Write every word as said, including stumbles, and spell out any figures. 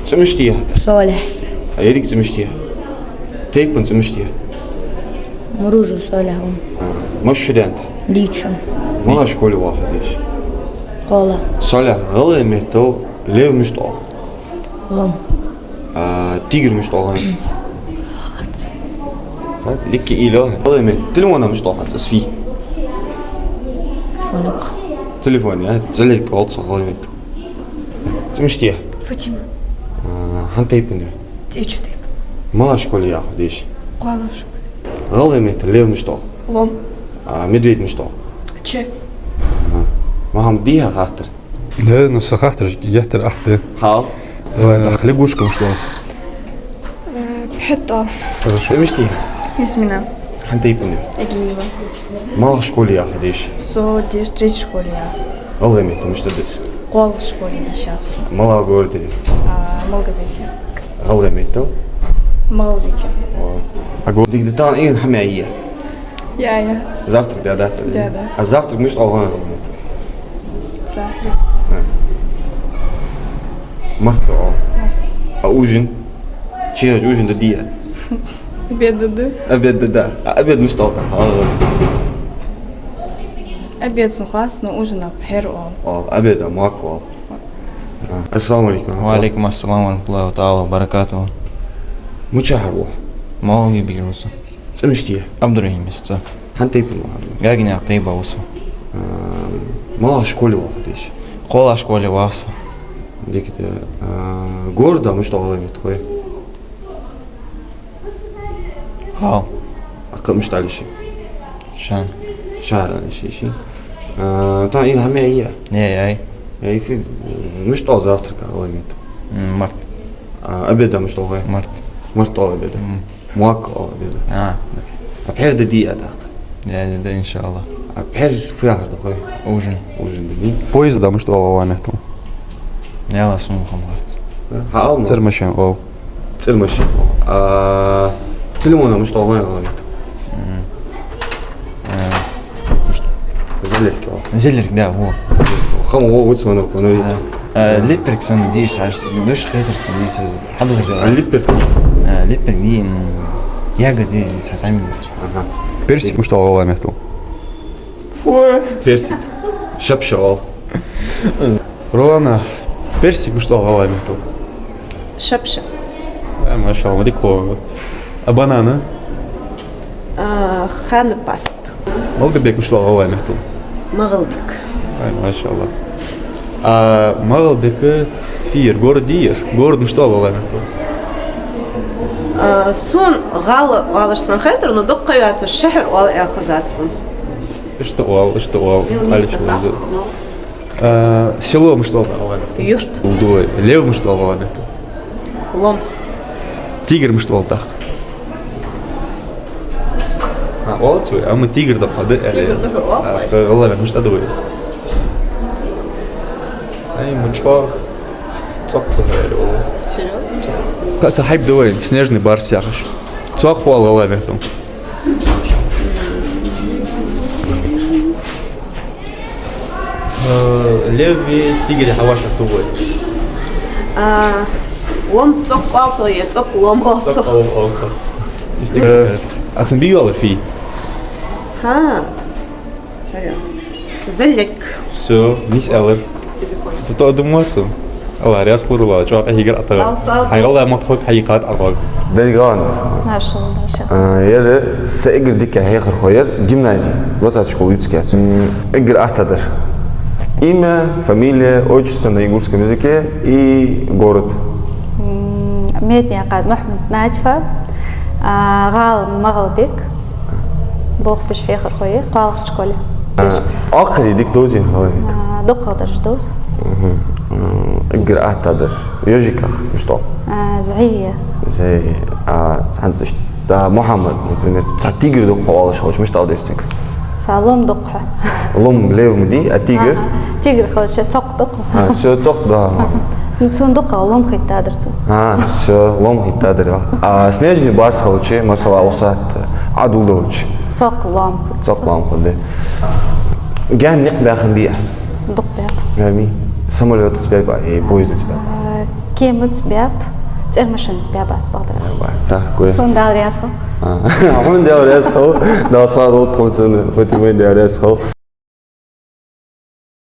ЦӀи мишта я? Салихь. А еррига цӀи мишта я? Тайпан цӀи мишта я? Муружев Салихь ва. А, масса шу да хьона? Дийцад шу. Малагӏча школе ва хьо, дийша? КхоалагӀа. Салихь, гӏалгӏай меттала лев мишта оал? Лом. А тигр мишта оал? Хац. Хац? Дика уйла. ГӀалгӏай меттала телефон мишта оал? Цӏасфи. Телефон. Телефон, а? Зӏалург оал цох гӏалгӏай меттала. ЦӀи мишта я? Фатима. А, хьан тайпан я? Теча тайпан. Малагӏча школе я хьо, дийша? КхоалагӀча школе. ГӀалгӏай меттала лев мишта оал? Лом. А медведь мишта оал? Ча. Ага. Мухьаммад, дий хьа хаттар? Да, ну, са хаттараш геттара атта. Хьал? Давай, э, дӏахо лягушка мишта оал? Э, пхьитӏа оал. Хорошо. ЦӀи мишта я? Ясмина. Хьан тайпан я? Агиева. Малагӏча школе я хьо, дийша? Со деш третья школе я. ГӀалгӏай меттала мишта дувц? КхоалагӀча школе дийшад со. Малагӏча городе? А, Малгобеке. ГӀалгӏай меттала? Малгобеке. О. А го-, дика да, тахан Ӏуйранна хӏама яьй? Яьй, яьй. Завтрак даьдац? Даьдац. А завтрак мишта оал гӏалгӏай меттала? Завтрак. А. Марта оал. Марта. А ужин? Чехаш ужин да, дий? Обед да, да. Обед да, да. А обед мишта оал тахан? Обед сона хац, но ужин пхьер оал. Оал, обед мак оал. А. Ассаламу алейкум. Ва алейкум ассалам ва рахматуллахи таала ва баракатуху. Мичахьара ва хьо? Малгобекера ва со. ЦӀи мишта я? Абдурахим я са цӏи. Хьан тайпан ва хьо? Гаганаькъан Тайба ва со. А, малагӏча школе ва хьо, дийша? КхоалагӀча школе ва со. Дика да. А, город мишта оал гӏалгӏай меттала, хой? Гӏала. А кхы мишта оал ши? Шахьар. Шахьар оал ши, ши. А, тахан Ӏуйранна хӏама яьй? Яьй, яьй. Яьй, фи-, мишта оал завтрак гӏалгӏай меттала? М, марта. А обед мишта оал? Марта. Марта оал обед. М. Мак оал обед. А. А пхьер да, дий, тахан? Яьй, да, да, иншаллах. А пхьер фу яхар да, хой? Ужин. Ужин да, дий? Поезд мишта оал гӏалгӏай меттала? Яла, сона хӏама хац. Хьаала, ну. ЦӀермашин оал. ЦӀермашин оал. А телефон мишта оал гӏалгӏай меттала? М. Э, мишта? Зӏалург оал. Зӏалург, да, во. Хӏама во вуц вана, вана ви. А, а, липпарг санна дийша хьажа, деш хетар санна дийша. Хьадувца. А липпарг? А, липпарг дий, м, ягода дий, цхьа хӏама дий. Ага. Персик мишта оал гӏалгӏай меттала? Фу? Персик. Шапша оал. Ролана, персик мишта оал гӏалгӏай меттала? Шапша. А, машалла, ма дика хов. А банан? А, ханапаст. Малгобек мишта оал гӏалгӏай меттала? Магӏалбик. Ай, машалла. А Малгобек фу яр, город дий яр? Город мишта оал гӏалгӏай меттала? А, сона гӏала оалаш санна хетар, но дукха ха йоацаш шахьар оал аьнна хезад сона. Иштта оал, иштта оал. Ил Алиш мишта ваза. Бахт, но. А, село мишта оал гӏалгӏай меттала? Юрт. Улдуй. Лев мишта оал гӏалгӏай меттала? Лом. Тигр мишта оал тахан? А, оал цо, амма тигр да хьо, да, аьле. Тигр да хьо, оал. А, гӏалгӏай мишта да вайс? Ай, ма чӏоагӏа цӏокъ да хьо, аьле, оал. Серьёзно? Цхьа хьайба да вай, снежный барс яхаш. Цох фу оал гӏалгӏай меттала? Э, леви тигри хьавашагӏа тувой. А, лом цӏокъ оал цох, е цӏокъ лом оал цох? Цӏокъ лом оал цох. Э, а цун бий йола фий? Хьа. Сорян. Зӏалург. Всё, нийса аьлар. Сту то думал сона. Аллах раьза хилва, чӏоагӏа хьийгар атагӏа. Алсал. Хьай гӏалгӏай мотт хьога хьайийкхад ӏа гӏаг. Дайган. Машалла, машалла. А, ер са эггара дика хьехархо яр гимназе, двадцатая школа юцкяц. М, эггара атта дар. Имя, фамилия, отчество на ингушском языке и город. М, Медникъан Мухьмад-Надифа, а, гӏала Малгобек. Болх беш хьехархо я, кхоалагӏча школе. А, ӏокхари дика довзий гӏалгӏай меттала? А, дукхагӏдараш довз. Мгм. М, эггара атта дар. Ёжиках мишта оал? А, зӏий я. Зӏий. А, хӏанз иштта, да, Мухьаммад, например, цхьа тигр дукха оалаш хилча, мишта оал деза цунга? Цхьа лом дукха. Лом, лев ма дий, а тигр? Ага. Тигр хилча цӏокъ дукха. А, всё, цӏокъ, да. Ну, сона дукха лом хетадар цо. А, всё, лом хетадар, я. А снежный барс хилча, масала, укх сахьате ӏа дулдолча? Цӏокъ лом. Цӏокъ лом хул, да. Гаьна никъ баьккха бий? Дукха баьккха. Гаьна бий? Самолётаца баь ба, е поездаца баь ба? А, Кемаца баьб, цӀермашинаца баьбац, бакъдар. Так, кой. Сона Дала раьза хилва. А, хьона Дала раьза хилва. Дала сагӀа долда хьона, Фатима, Дала раьза хилва.